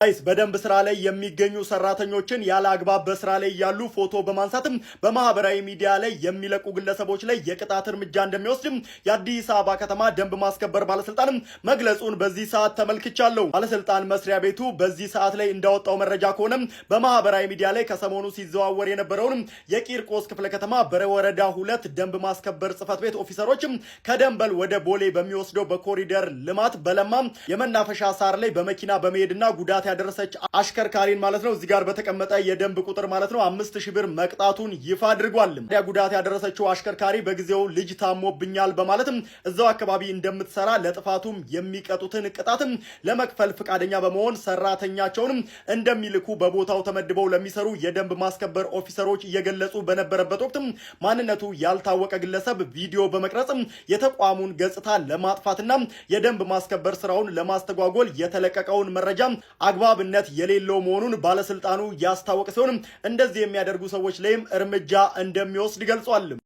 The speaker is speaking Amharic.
Guys፣ በደንብ ስራ ላይ የሚገኙ ሰራተኞችን ያለ አግባብ በስራ ላይ ያሉ ፎቶ በማንሳትም በማህበራዊ ሚዲያ ላይ የሚለቁ ግለሰቦች ላይ የቅጣት እርምጃ እንደሚወስድም የአዲስ አበባ ከተማ ደንብ ማስከበር ባለስልጣንም መግለጹን በዚህ ሰዓት ተመልክቻለሁ። ባለስልጣን መስሪያ ቤቱ በዚህ ሰዓት ላይ እንዳወጣው መረጃ ከሆነም በማህበራዊ ሚዲያ ላይ ከሰሞኑ ሲዘዋወር የነበረውንም የቂርቆስ ክፍለ ከተማ በወረዳ 2 ደንብ ማስከበር ጽህፈት ቤት ኦፊሰሮችም ከደንበል ወደ ቦሌ በሚወስደው በኮሪደር ልማት በለማ የመናፈሻ ሳር ላይ በመኪና በመሄድና ጉዳት ያደረሰች አሽከርካሪን ማለት ነው እዚህ ጋር በተቀመጠ የደንብ ቁጥር ማለት ነው 5,000 ብር መቅጣቱን ይፋ አድርጓል። ጉዳት ያደረሰችው አሽከርካሪ በጊዜው ልጅ ታሞብኛል በማለትም እዛው አካባቢ እንደምትሰራ ለጥፋቱም የሚቀጡትን ቅጣትም ለመክፈል ፈቃደኛ በመሆን ሰራተኛቸውንም እንደሚልኩ በቦታው ተመድበው ለሚሰሩ የደንብ ማስከበር ኦፊሰሮች እየገለጹ በነበረበት ወቅትም ማንነቱ ያልታወቀ ግለሰብ ቪዲዮ በመቅረጽም የተቋሙን ገጽታ ለማጥፋትና የደንብ ማስከበር ስራውን ለማስተጓጎል የተለቀቀውን መረጃ አግባብነት የሌለው መሆኑን ባለስልጣኑ ያስታወቀ ሲሆን እንደዚህ የሚያደርጉ ሰዎች ላይም እርምጃ እንደሚወስድ ገልጿል።